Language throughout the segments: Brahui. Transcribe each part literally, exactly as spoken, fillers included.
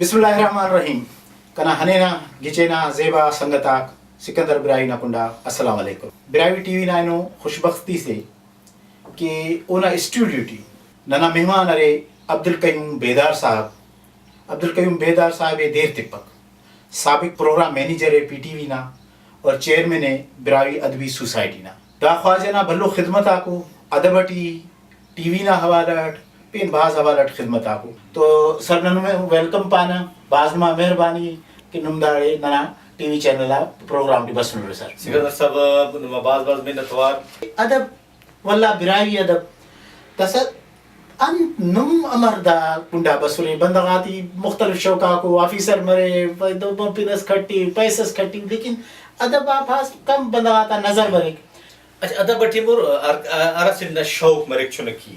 بسم اللہ الرحمن الرحیم۔ کنا ہنینا گچینا زیبا سنگت آک، سکندر براہوئی نا کنڈا السلام علیکم۔ براہوئی ٹی وی نا اینو خوش بختی سے کہ اونا اسٹوڈیو ٹی ننا مہمان ارے عبدالقیوم بیدار صاحب۔ عبدالقیوم بیدار صاحب ءِ دیر تپک، سابق پروگرام مینیجر ءِ پی ٹی وی نا اور چیئرمین ءِ براہوئی ادبی سوسائٹی نا۔ دا خواجہ نا بھلو خدمت آکو، ادب اٹی، ٹی وی نا حوالہ اٹ، پین بھاز حوالہ اٹ خدمت آکو۔ تو سر نن ویلکم پانہ، بھاز نما مہربانی کہ نم داڑے ننا ٹی وی چینل آ پروگرام ٹی بسنرے سر۔ سکندر صاحب، نما بھاز بھاز منت وار۔ ادب ولدا براہوئی ادب۔ داسہ انت نم امر دا کنڈا بسرے؟ بندغ آتے مختلف شوق آکو، آفیسر مرے، پ-، دو پن اس کٹی، پیسہ اس کٹی، لیکن ادب آ بھاز کم بندغ آتا نظر بریک۔ اچھا، ادب اٹی مر ہر، ہر اسہ نا شوق مریک چنکی ءِ۔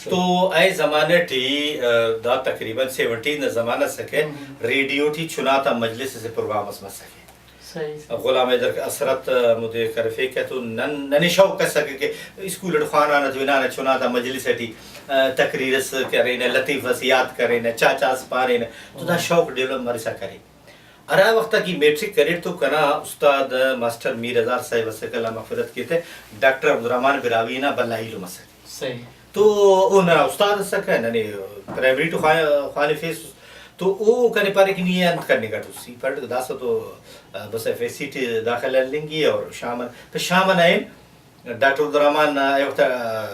تو اے زمانہ ٹی، آ، دا تقریباً سیونٹیز نا زمانہ اسکہ، ہم۔ ریڈیو ٹی چنا تا مجلس اسہ پروگرام اس مسکہ۔ صحیح، صحیح۔ غلام حیدر حسرت، آ، مدیر کرفیکہ تو نن، ننے شوق اسکہ کہ اسکول اٹ خوانانہ تو ہنانہ چنا تا مجلس اٹی، آ، تقریر اس کرینہ، لطیفہ اس یات کرینہ، چاچا اس پارینہ، تو دا ہم۔ شوق ڈیولپ مرسا کرے۔ ہرا وخت کہ میٹرک کریٹ تو کنا استاد ماسٹر میر ہزار صاحب اسکہ، اللہ مغفرت کیتہ، ڈاکٹر عبدالرحمن براہوئی نا بھلا ایلم اسکہ۔ صحیح۔ تو او ننا استاد اسکہ، ننے پرائمری ٹو خوا-، خوانفیس، تو او کنے پارے کہ نی انت کننگ اٹ اس، ای پڑھ داسہ تو، آ، بس ایف ایس سی ٹی داخلہ ہلنگی اور شام ان، تو شام ان ایم ڈاکٹر عبدالرحمن، آ، اے وخت، آ،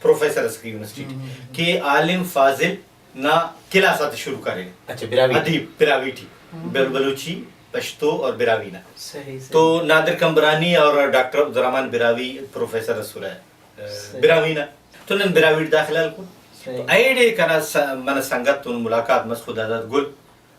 پروفیسر اسکہ یونیورسٹی ٹی، ہم، ہم، ہم۔ کہ عالم فاضل نا کلاس آتے شروع کرینے۔ اچھا، براہوئی۔ ادیب براہوئی ٹی، ہم۔ بل-، بلوچی، پشتو اور براہوئی نا۔ صحیح، صحیح۔ تو نادر قمبرانی اور ڈاکٹر عبدالرحمن براہوئی پروفیسر اسرہ، آ، صحیح۔ براہوئی نا۔ تو نن براہوئی ٹی داخلہ ہلکن۔ صحیح۔ تو ایڑے کنا س-، منہ سنگت تون ملاقات مس، خداداد گل،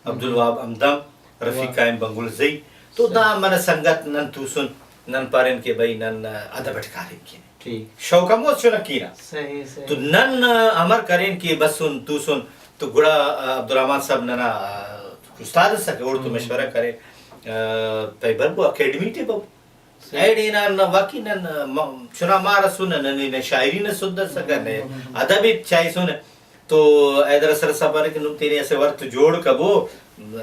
عبدالوہاب ہمدم، رفیق واہ۔ قائم بنگلزئی۔ تو دا صحیح۔ منہ سنگت نن توسن، نن پارین کہ بھئی نن ادب اٹ کاریم کینہ۔ ٹھیک۔ شوق ہم مست چنک کینہ۔ صحیح، صحیح۔ تو نن امر کرین کہ بسن توسن تو گڑا عبدالرحمن صاحب ننا استاد اسکہ، اوڑتون ہم۔ مشورہ کرین، آ، پائے بربو اکیڈمی ٹی بو۔ صحیح۔ ایڑے ہنان واقعی نن م-، چنا مار اسونہ، ننے نہ شاعری نا سد اسکہ، نہ ہم۔ ادب ءِ چائسونہ۔ تو حیدر حسرت صاحب پارے کہ نم تینے اسہ وار تو جوڑ کبو،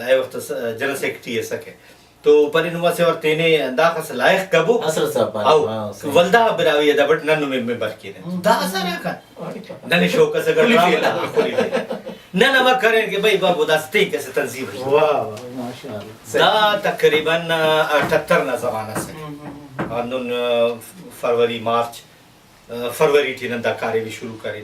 اے وخت اس-، جنرل سیکرٹری اسکہ۔ تو پارے نم اسہ وار تینے ہنداخس لائخ کبو۔ حسرت صاحب پارے، او، ہاں، صحیح۔ ولدا براہوئی ادب اٹ نن نمے ممبر کینہ۔ ہم۔ داسہ ہرا کن ننے شوق اسکہ کلی ڈرامہ فیل۔ نا، کلی فیل۔ نن امر کرین کہ بھئی بابو داسہ تینکہ اسہ تنظیم اٹ۔ واہ، واہ، ماشاءاللہ۔ دا تقریباً اٹھہتر نا زمانہ اسکہ۔ ہم، ہم، ہم۔ ہندن، آ، فروری، مارچ، آ، فروری ٹی نن دا کاریم ءِ شروع کرین۔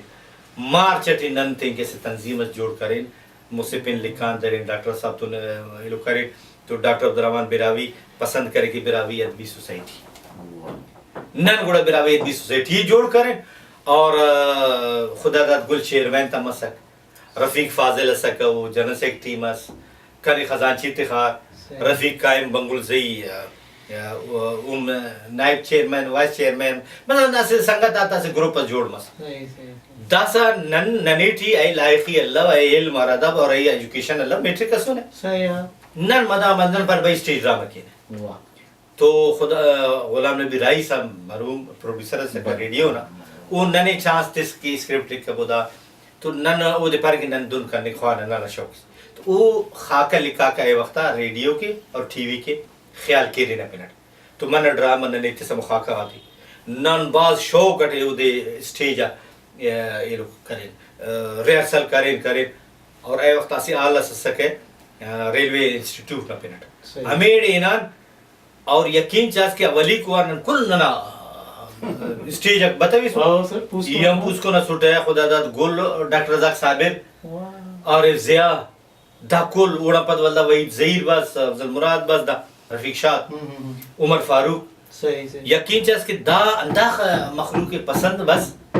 مارچ ٹی نن تینکہ اسہ تنظیم اس جوڑ کرین۔ مسہ پن لکھان درین، ڈاکٹر صاحب تون، آ، ایلو کرین۔ تو ڈاکٹر عبدالرحمن براہوئی پسند کرے کہ براہوئی ادبی سوسائٹی۔ نن گڑا براہوئی ادبی سوسائٹی ءِ جوڑ کرین اور، آ، خداداد گل چیئرمین تا مسک۔ رفیق فاضل اسکہ، او جنرل سیکرٹری مس، کنے خزانچی تخار، صحیح۔ رفیق قائم بنگلزئی، آ، آ، او، اوم نائب چیئرمین، وائس چیئرمین، مطلب اسہ سنگت آتا اسہ گروپ اس جوڑ مس۔ صحیح، صحیح۔ داسہ نن، ننے ٹی اے لائخی الو، اے علم اور ادب اور اے ایجوکیشن الو، میٹرک اسونے۔ صحیح، ہاں۔ نن مدام نن پر بھئی اسٹیج ڈرامہ کینہ۔ واہ۔ تو خدا، غلام نبی راہی صاحب مرحوم پروڈیوسر اسکہ بلے۔ ریڈیو نا، او ننے چانس تس کہ اسکرپٹ لکھبو دا، تو نن اودے پارے کہ نن دن کننگ خوانہ، ننا شوق اس۔ تو او خاکہ لکھاکہ اے وختا ریڈیو کے اور ٹی وی کے خیال کیرینہ پن اٹ۔ تو منہ ڈرامہ ننے ایتسہ ہمو خاکہ غاتے۔ نن بھاز شوق اٹ اودے اسٹیج آ، ا، ایلو کرین، ا، ریہرسل کرین، کرین۔ اور اے وخت اسہ ہال اس اسکہ، ا، ریلوے انسٹیٹیوٹ نا پن اٹ۔ صحیح۔ ہمیڑے ہنان اور یقین چاس کہ اولیکو وار نن کل ننا اسٹیج آک بتویسن۔ واہ سر، پوسکن ای ہم ہم۔ پوسکن اسٹ، خداداد گل، ڈاکٹر رزاق صابر، واہ۔ عارف ضیاء، دا کل، اوڑان پد ولدا وحید زہیر بس، افضل مراد بس، دا رفیق شاد، ہم، ہم، ہم۔ عمر فاروق۔ صحیح، صحیح۔ یقین چاس کہ دا ہنداخہ مخلوق پسند بس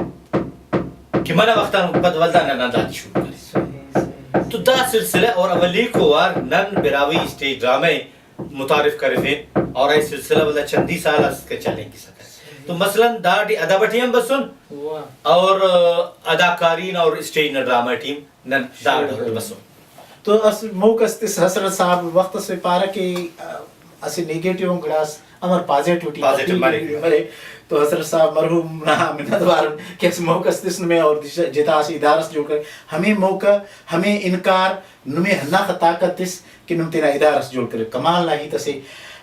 کہ منہ وخت آن پد ولدا ننا دادے شروع کرے۔ صحیح، صحیح۔ تو دا سلسلہ اور اولیکو وار نن براہوئی اسٹیج ڈرامہ ءِ متعارف کرفین اور اے سلسلہ ولدا چندی سال اس کہ چلینگ کسکہ۔ تو مثلاً داٹی ادب ٹی ہم بسن واہ۔ اور اداکاری نا اور اسٹیج نا ڈرامہ ٹی ہم نن دا شعر ڈول ٹی بسن۔ تو اسہ موقع اس تس حسرت صاحب وخت اسے پارہ کہ، آ، اسہ نیگیٹو ہم گڑاس امر پازیٹیوٹی پازیٹیو مریک۔ مریک۔ تو حسرت صاحب مرحوم نا منت وار ان کہ اسہ موقع اس تس نمے اور جتا اسہ ادارہ اس جوڑ کرے۔ ہمے موقع، ہمے انکار نمے ہنداخہ طاقت تس کہ نم تینا ادارہ اس جوڑ کرے۔ کمال نا ہیت اسے۔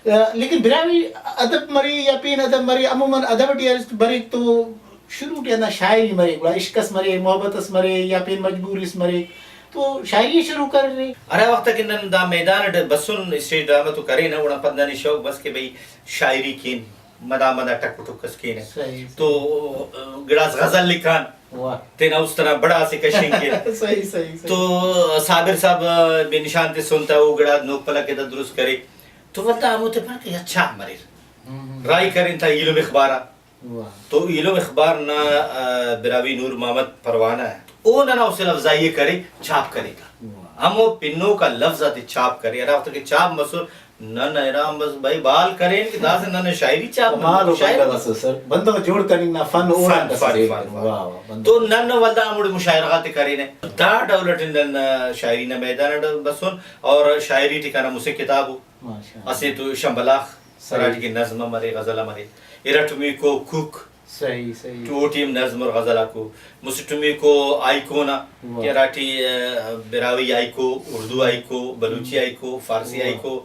آ، لیکن براہوئی ادب مرے یا پین ادب مرے، عموماً ادب ٹی ارے بریک تو شروع ٹی ہندا شاعری مریک، گڑا عشق اس مرے، محبت اس مرے یا پین مجبوری اس مریک تو شاعری ئے شروع کریرے۔ ہرا وخت کہ نن دا میدان اٹ بسن، اسٹیج ڈرامہ تو کرینہ، گڑا پد ننے شوق بس کہ بھئی شاعری کین، مدا مدا ٹک و ٹک اس کینہ۔ صحیح، صحیح۔ تو گڑاس غزل لکھان، واہ۔ تینا است ئنا بڑا اسے کشنگ کین۔ صحیح، صحیح، صحیح۔ تو صابر صاحب بے نشان تسن تہ، او گڑا نوک پلک ءِ تہ درست کرے۔ تو ولدا ہموتے پارہ کہ اچھا مریر۔ ہم، ہم۔ راہی کرین تہ ایلم اخبار آ۔ واہ۔ تو ایلم اخبار نا، آ، براہوئی نور محمد پروانہ ءِ۔ او ننا حوصلہ افزائی ءِ کرے، چھاپ کرے تا۔ واہ۔ ہمو پنوکا لفظ آتے چھاپ کرے، ہرا وخت کہ چھاپ مسر، نن حیران بس بھائی بال کرین کہ داسہ نن شاعری چھاپ کمال مسر، و شاعر بندغ اسے سر، بندغ جوڑ کننگ نا فن اوڑان فن، کس فن، اسے۔ فن، فن۔ واہ، واہ، بندغ۔ تو نن ولدا ہموڑے مشاعرہ غاتے کرینہ۔ دا ڈول اٹ نن شاعری نا میدان اٹ بسن اور شاعری ٹی کنا مسہ کتاب ءُ۔ ماشاءاللہ۔ اسہ تو شمبلاخ، صحیح۔ ہراٹی کہ نظم ہم ارے، غزل ہم ارے۔ ارٹمیکو کوک، صحیح، صحیح۔ تو اوٹی ہم نظم اور غزل آکو۔ مسٹمیکو ہائیکو نا، واہ۔ کہ ہراٹی، آ، براہوئی ہائیکو، اردو ہائیکو، بلوچی ہائیکو، فارسی واہ۔ ہائیکو،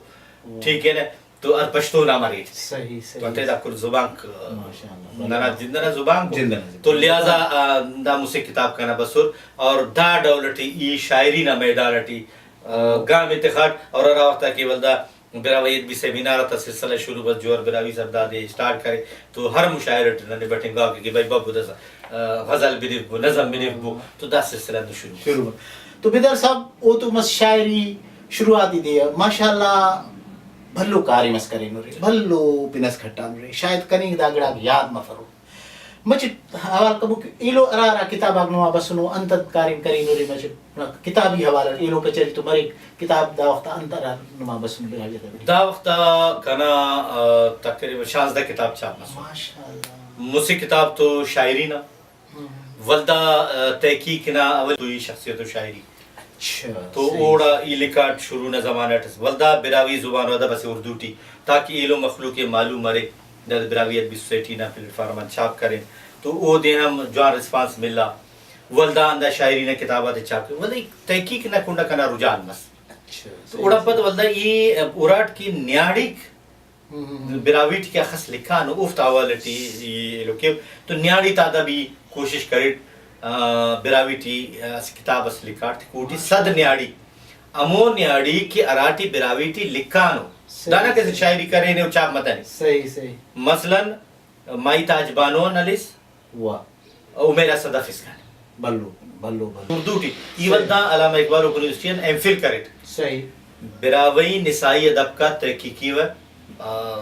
واہ۔ ٹھیک ہے نا؟ تو ہر پشتو نا مریٹ۔ صحیح، صحیح۔ تو انتئے دا کل زبانک، آ، ماشاءاللہ۔ ننا جند ئنا زبانک۔ جند ئنا زبانک۔ تو لہٰذا، آ، دا مسہ کتاب کنا بسر اور دا ڈول ٹی ای شاعری نا میدان ٹی، آ، گام ءِ تخاٹ اور ہرا وخت آ کہ ولدا براہوئی ادبی سیمینار آتا سلسلہ شروع بس، جوہر براہوئی صاحب دادے اسٹارٹ کرے تو ہر مشاعرہ ٹی ننے بٹنگاکہ کہ بھائی ببو داسہ، آ، غزل بنوک بو، نظم بنوک بو، تو دا سلسلہ ہندن شروع مس۔ شروع مس۔ تو بیدار صاحب، او تو مس شاعری شروعاتی دے آ، ماشاءاللہ بھلو کاریم اس کرینورے، بھلو پن اس کھٹانورے، شاید کننگ دا گڑاک یاد مفرو۔ مچٹ حوال کبو کہ ایلو ہرا ہرا کتاب آک نما بسنو، انت انت کاریم کرینورے، مچٹ کتابی حوالہ ٹی ایلو کچہری تو مریک، کتاب دا وخت آ انت ہرا نما بسنو براہوئی ادب ٹی؟ دا وخت آ کنا، آ، تقریباً شانزدہ کتاب چھاپ مسنے۔ ماشاءاللہ۔ مسہ کتاب تو شاعری نا، ہم۔ ولدا، آ، تحقیق نا اول تو ای شخصیت و شاعری۔ اچھا، تو صحیح۔ اوڑا ای لکھاٹ شروع نا زمانہ اٹ اس۔ ولدا براہوئی زبان و ادب اسے اردو ٹی، تاکہ ایلو مخلوق ءِ معلوم مرے، دادے براہوئی ادبی سوسائٹی نا پلیٹ فارم آن چھاپ کرین، تو اودے ہم جوان ریسپانس ملا۔ ولدا ہندا شاعری نا کتاب آتے چھاپ کرین۔ ولدا ای تحقیق نا کنڈا کنا رجحان مس۔ اچھا، تو صحیح، اوڑان پد صحیح۔ ولدا ای اراٹ کہ نیاڑیک ہم، ہم، ہم۔ براہوئی ٹی کہ اخس لکھانو، اوفتا حوالہ ٹی ای ایلو کیو۔ تو نیاڑی تا دا بھی کوشش کریٹ، آ، براہوئی ٹی اسہ کتاب اس لکھاٹ، اوٹی صد نیاڑی، ہمو نیاڑی کہ ہراٹی براہوئی ٹی لکھانو۔ صحیح، دانا کہ صحیح۔ شاعری کرینے و چھاپ متنے۔ صحیح، صحیح۔ مثلاً، مائی تاج بانو آن ہلیس، واہ۔ عمیرہ صدف اسکان۔ بھلو، بھلو، بھلو۔ اردو ٹی۔ ای صحیح۔ ولدا علامہ اقبال اوپن یونیورسٹی آن ایم فل کریٹ۔ صحیح۔ براہوئی نسائی ادب کا تحقیقی و، آ،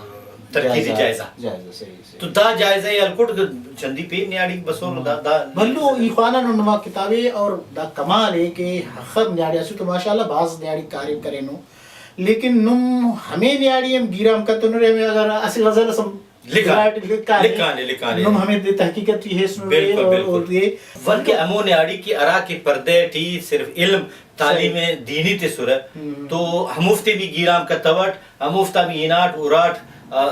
تنقیدی جائزہ۔ جائزہ۔ جائزہ، صحیح، صحیح۔ تو دا جائزہ ءِ ہلکٹ کہ چندی پین نیاڑیک بسر، ہاں۔ دا، دا بھلو، ای خوانانو نما کتابے اور دا کمال ءِ کہ ہخہ نیاڑی اسو تو ماشاءاللہ بھاز نیاڑی کاریم کرینو۔ لیکن نم ہمے نیاڑی ہم گیرام کتنرے، ہمے اگر اسہ غزل اس ہم لکھانے، لکھانے۔ لکھانے، لکھانے۔ نم ہمے دے تحقیق ٹی ہیس نو بالکل، اور، بالکل۔ اور دے ولکہ ہمو نیاڑی کہ ہرا کہ پردہ ٹی صرف علم، تعلیم صحیح۔ دینی تسرہ، ہم۔ تو ہموفتے بھی گیرام کتوٹ، ہموفتا بھی ہناٹ، اراٹ، آ، آ، آ،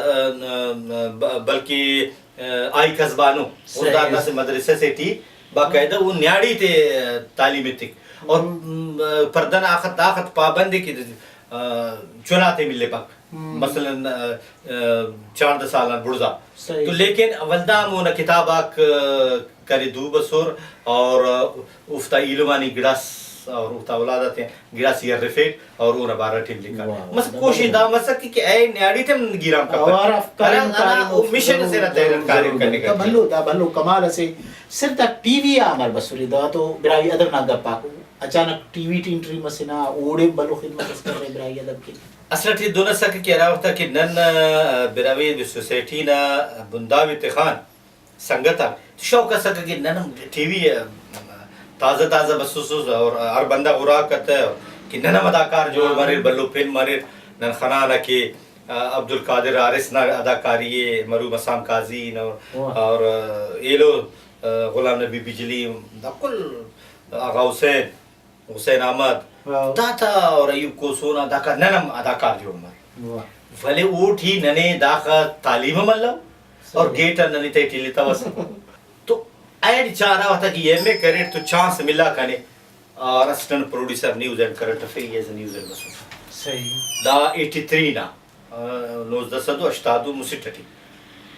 ب-، بلکہ، آ، آئی قصبانو، صحیح۔ اوفتا اسہ مدرسہ سے ٹی باقاعدہ او نیاڑی تے، آ، تعلیم ایتک۔ اور، ہم۔ م، پردہ نا آخت، آخت پابند ءِ کہ، آ، چنا تے ملپک۔ ہم۔ مثلاً، آ، آ، چاردہ سال آن بڑزا۔ صحیح۔ تو لیکن ولدا ہم اونا کتاب آک، آ، کرے دو بسر اور، آ، اوفتا ایلم آنی گڑاس اور اوفتا اولاد آتے گڑاس ای ہرفیٹ اور اونا بارہ ٹی ہم لکھاٹ۔ واہ، واہ، مس دا کوشش بھلو۔ دا مسک کہ اے نیاڑی تے ہم گیرام کپک۔ اوار افکار ہرا، ہرا کاریم او مشن ضرور، سے نا تحریر ضرور، کاریم ضرور۔ کننگ دا ٹی۔ بھلو، دا بھلو کمال اسے۔ صرف دا ٹی وی آ امر بسرے، دا تو براہوئی ادب نا گپ آکو۔ اچانک ٹی وی ٹی انٹرویو مسنہ، اوڑے بھلو خدمت اس کرے براہوئی ادب کے۔ اصل ٹی دن اسکہ کہ ہرا وخت کہ نن، آ، براہوئی سوسائٹی نا بنداو ءِ تخان سنگت آک تو شوق اسکہ کہ نن ہم ٹی وی، آ، تازہ تازہ بسوسس اور ہر بندغ اراکہ تہ کہ نن ہم اداکار جوڑ ہاں۔ مریر، بھلو پن مریر۔ نن خنانہ کہ، آ، عبدالقادر حارث نا اداکاری ءِ، مرحوم حسام قاضی نا واہ۔ اور، آ، ایلو، آ، غلام نبی بجلی، دا کل آغا حسین، حسین احمد، واہ۔ داتا اور ایوب کوسو نا داکا نن ہم اداکار جوڑ مریر۔ واہ۔ ولے اوٹی ننے داخہ تعلیم ہم الو اور صحیح۔ گیٹ آن ننے تہٹی لتوسہ۔ تو اینڈ چا ہرا وخت کہ ای ایم اے کریٹ تو چانس ملا کنے، اور اسسٹنٹ پروڈیوسر نیوز اینڈ کرنٹ افیئرز نیوز اینڈ مسٹ۔ صحیح۔ دا ایٹی تھری نا، آ، نوزدہ سد و ہشتاد و مسٹ ٹی۔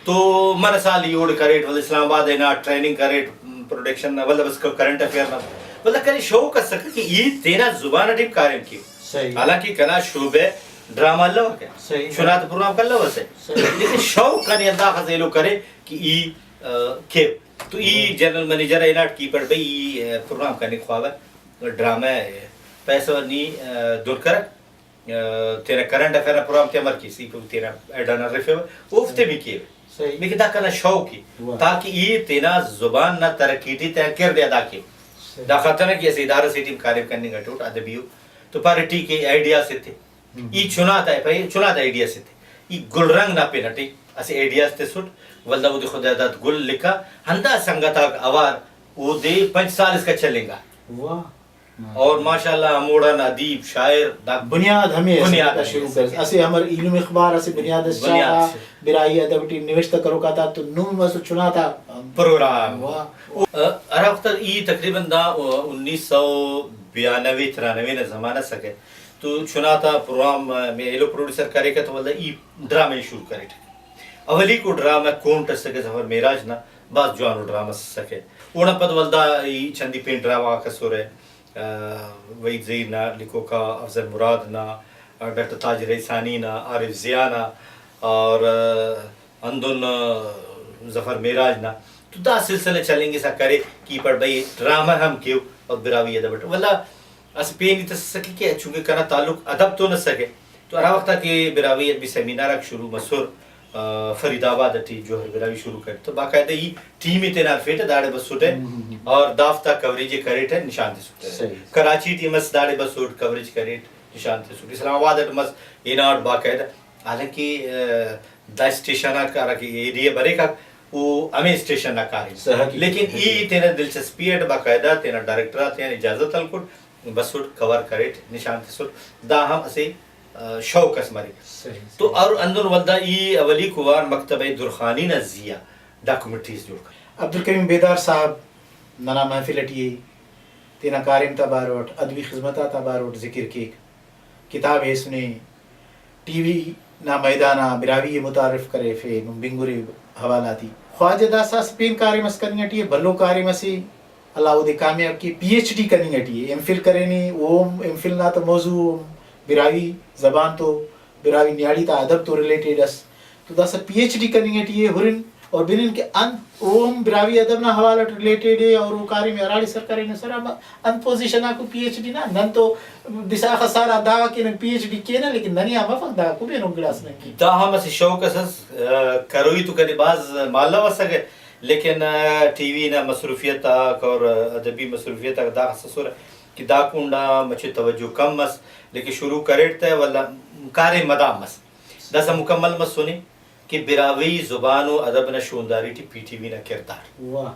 تو منہ سال ای اوڑ کریٹ، ولدا اسلام آباد ہنا ٹریننگ کریٹ، پروڈکشن نا، ولدا بس کرنٹ افیئر نا۔ ولدا کنے شوق اسکہ کہ ای تینا زبان ٹی کاریم کیو۔ صحیح۔ حالانکہ کنا شعبہ ڈرامہ الوکہ۔ صحیح۔ چناتا پروگرام کلوسہ۔ صحیح۔ لیکن شوق کنے ہنداخس ایلو کرے کہ ای، آ، کیو۔ تو ای ہم۔ جنرل منیجر ءِ ہناٹ کہ پڑ بھئی ای، آ، پروگرام کننگ خواوہ، ڈرامہ ءِ پیسہ نی، آ، دن کرک، آ، تینا کرنٹ افیئر نا پروگرام تے امر کیس، ای تینا ایڈ آن ہرفیوہ، اوفتے بھی کیوہ۔ صحیح۔ لیکن دا کنا شوق ءِ، واہ۔ تاکہ ای تینا زبان نا ترقی ٹی تینا کردے ادا کیو۔ صحیح۔ دا خاطر کہ اسہ ادارہ سے ٹی کاریم کننگ اٹوٹ ادبی ءُ، تو پارے ٹھیک ءِ، آئیڈیاز ایتے۔ ہم۔ ای چناتا ءِ پائے، چناتا آئیڈیاز ایتے۔ ای گل رنگ نا پن اٹی اسہ آئیڈیاز تسٹ، ولدا اودے خداداد گل لکھا، ہندا سنگت آک اوار اودے پنچ سال اسکا چلینگا۔ واہ۔ اور ماشاءاللہ ہموڑان ادیب، شاعر، دا بنیاد ہمے اسے بنیاد ہمے شروع اسے۔ کر۔ اسہ امر ایلم اخبار اسے بنیاد اس بنیاد چاغا، اسے۔ براہوئی ادب ٹی نوشتہ کروک آتا تو نم اسہ چناتا پروگرام۔ واہ۔ او، ہرا وخت ای تقریباً دا، او، انیس سو بیانوے ترانوے نا زمانہ اسکہ۔ تو چناتا پروگرام، آ، میں ایلو پروڈیوسر کریکہ تو ولدا ای ڈرامہ ءِ شروع کریٹ۔ اولیکو ڈرامہ کونٹ اسکہ ظفر معراج نا، بھاز جوانو ڈرامہ اس اسکہ۔ اوڑان پد ولدا ای چندی پین ڈرامہ غاک اسرہ، آ، وحید زہیر نا لکھوکا، افضل مراد نا، آ، ڈاکٹر تاج رئیسانی نا، عارف ضیاء نا، اور، آ، ہندن، آ، ظفر معراج نا۔ تو دا سلسلہ چلینگسا کرے کہ پڑ بھئی ڈرامہ ہم کیو اور براہوئی ادب اٹ۔ ولدا اسہ پین ہیت اس اسکہ کہ چونکہ کنا تعلق ادب تون اسکہ، تو ہرا وخت آ کہ براہوئی ادبی سیمینار آک شروع مسر، آ، فرید آباد ٹی جوہر براہوئی شروع کریٹ، تو باقاعدہ ای ٹیم ءِ تینا ہرفیٹہ، داڑے بسٹہ ہم، ہم، ہم۔ اور دافتا کوریج ءِ کریٹہ، نشان تسٹہ۔ صحیح۔ کراچی ٹی مس، داڑے بسٹ کوریج کریٹ، نشان تسٹ۔ اسلام آباد اٹ مس، ہناٹ باقاعدہ، حالانکہ، آ، دا اسٹیشن آک ہراکہ ایریا بریک آک، او ہمے اسٹیشن نا کاریم۔ صحیح، حقیقت، لیکن ای حقیقت۔ تینا دلچسپی اٹ باقاعدہ تینا ڈائریکٹر آتیان اجازت ہلکٹ، بسٹ کور کریٹ، نشان تسٹ۔ دا ہم اسہ، آ، شوق اس مریک۔ صحیح، تو صحیح۔ اور ہندن ولدا ای اولیکو وار مکتبہ درخانی نا زی آ ڈاکومنٹریز جوڑ کر۔ عبدالکریم بیدار صاحب ننا محفل ٹی ءِ، تینا کاریم تا باروٹ، ادبی خذمت آتا باروٹ ذکر کیک۔ کتاب ہیسنے، ٹی وی نا میدان آ براہوئی ءِ متعارف کریفے، نم بنگرے حوالہ تے۔ خواجہ داسہ اسہ پین کاریم اس کننگ ٹی ءِ، بھلو کاریم اسے، اللہ اودے کامیاب کے۔ پی ایچ ڈی کننگ ٹی ءِ، ایم فل کرینے، او ہم ایم فل نا تہ موضوع ہم براہوئی زبان تو براہوئی نیاڑی تا ادب تو ریلیٹڈ ئس۔ تو داسہ پی ایچ ڈی کننگ ٹی ءِ، ہرن اور بنن کہ انت او ہم براہوئی ادب نا حوالہ ٹی ریلیٹڈ ءِ اور او کاریم ءِ ہراڑے سر کرینسرہ، انت پوزیشن آکو پی ایچ ڈی نا؟ نن تو بساخہ سال آ دعویٰ کینن پی ایچ ڈی کینہ، لیکن ننے آ مفک، دا کبینو گڑاس نن کین۔ دا ہم اسہ شوق اس ئس، آ، کروئی تو کنے بھاز مالو اسکہ، لیکن، آ، ٹی وی نا مصروفیت آک اور ادبی مصروفیت آک داخس اسرہ کہ دا کنڈا مچہ توجہ کم مس، لیکن شروع کریٹ تہ ولدا کاریم مدام مس۔ داسہ مکمل مسنے کہ براہوئی زبان و ادب نا شونداری ٹی پی ٹی وی نا کردار واہ۔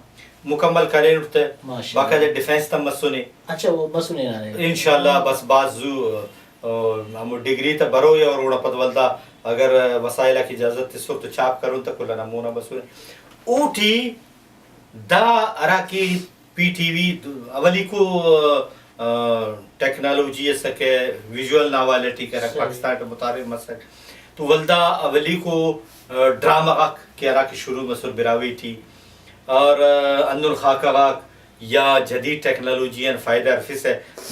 مکمل کرینٹ تہ ماشاءاللہ۔ باقاعدہ ڈیفنس تا مسنے۔ اچھا، او مسنے ہنانے۔ انشاءاللہ بس بھاز زو، آ، ہمو ڈگری تا بروئے اور اوڑا پد ولدا اگر وسائل آک اجازت تسر تو چھاپ کرون تہ کل ئنا مونا بسنے۔ اوٹی دا ہراکہ پی ٹی وی اولیکو، آ، ٹیکنالوجی اسکہ، ویژول نا حوالہ ٹی کہ ہرا صحیح۔ پاکستان ٹی متعارف مسک، تو ولدا اولیکو، آ، ڈرامہ غاک کہ ہراکہ شروع مسر براہوئی ٹی، اور، آ، ہندن خاکہ غاک یا جدید ٹیکنالوجی آن فائدہ ہرفسہ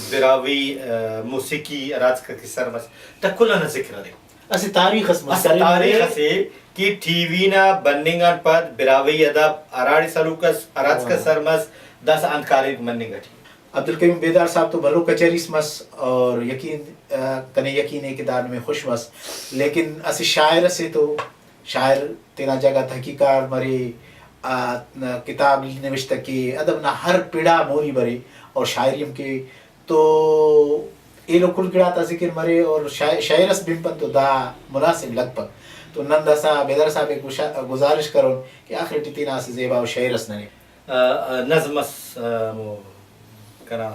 براہوئی، آ، موسیقی ہراتسکہ کہ سر مس، دا کل ئنا ذکر ارے۔ اسہ تاریخ اس مس اسہ کرے۔ تاریخ اسے کہ ٹی وی نا بننگ آن پد براہوئی ادب ہراڑے سلوک ئس، ہراتسکہ واہ۔ سر مس، داسہ انت کاریمک مننگ اٹی۔ عبدالکریم بیدار صاحب تو بھلو کچہریس مس اور یقین، آ، کنے یقین ءِ کہ دا نمے خوش مس، لیکن اسہ شاعر اسے تو شاعر تینا جاگہ تحقیق کار مرے، آ، کتاب نوشتہ کے، ادب نا ہر پڑ آ موری برے اور شاعری ہم کے۔ تو ایلو کل گڑاتا ذکر مرے اور شاعر، شاعر اس بنپن تو دا مناسب لگپک۔ تو نن داسہ بیدار صاحب ءِ گشا-، گزارش کرون کہ آخر ٹی تینا اسہ زیبا ءُ شعر اس ننے۔ آ، آ، نظم اس، آ، ہمو کنا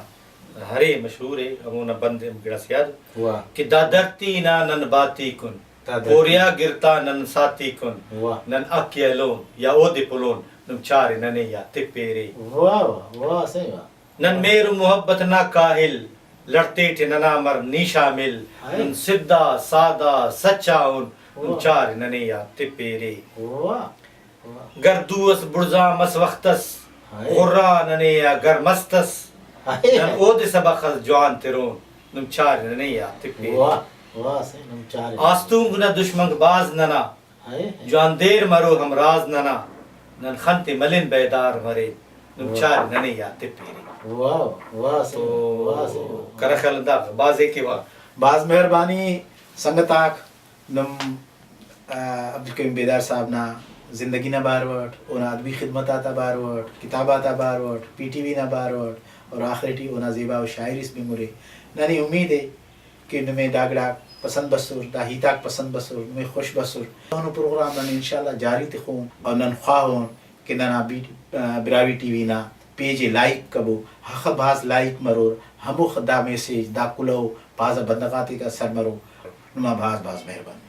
ہرے مشہور ءِ، ہمونا بند ہم گڑاس یاد ءُ واہ۔ کہ دا دھرتی نا نن باتی کن، کوریا گرتا نن ساتی کن، واہ۔ نن حق ءِ ہلون یا اودے پلون، نم چارے ننے یات تپیرے۔ واہ واہ، واہ، صحیح واہ۔ نن مہر و محبت نا کاہل، لڑتیٹ ننا مر نی شامل، ہائے۔ نن سدھا، سادہ، سچا ان، نم واہ۔ چارے ننے یات تپیرے۔ واہ، واہ۔ گر دو اس بڑزا مس وخت اس، ہائے۔ غرا ننے آ گر مست اس، ہائے۔ نن اودے سبخ اس جوان ترون، نم چارے ننے یات تپیرے۔ واہ، واہ، صحیح، نم چارے۔ آستونک نا دشمنک بھاز ننا، ہائے۔ جوان دیر مرو ہمراز ننا، نن خن تے ملن بیدار مرین، نم واہ۔ چارے ننے یات تپیرے۔ واہ، واہ، صحیح، تو واہ، صحیح۔ کرا خیال اندا بھاز ءِ کہ واہ۔ بھاز مہربانی سنگت آک۔ نم، آ، عبدالکریم بیدار صاحب نا زندگی نا بارو اٹ، اونا ادبی خدمت آتا بارو اٹ، کتاب آتا بارو اٹ، پی ٹی وی نا بارو اٹ، اور آخر ٹی اونا زیبا و شاعری اس بنگرے۔ ننے امید ءِ کہ نمے دا گڑاک پسند بسر، دا ہیتاک پسند بسر، نمے خوش بسر۔ اینو پروگرام نن انشاءاللہ جاری تخون اور نن خواہون کہ ننا بی-، آ، براہوئی ٹی وی نا پیج ءِ لائک کبو، ہخہ بھاز لائک مرور، ہموخہ دا میسج، دا کلہو بھاز آ بندغ آتیکا سر مرو۔ نما بھاز بھاز مہربانی۔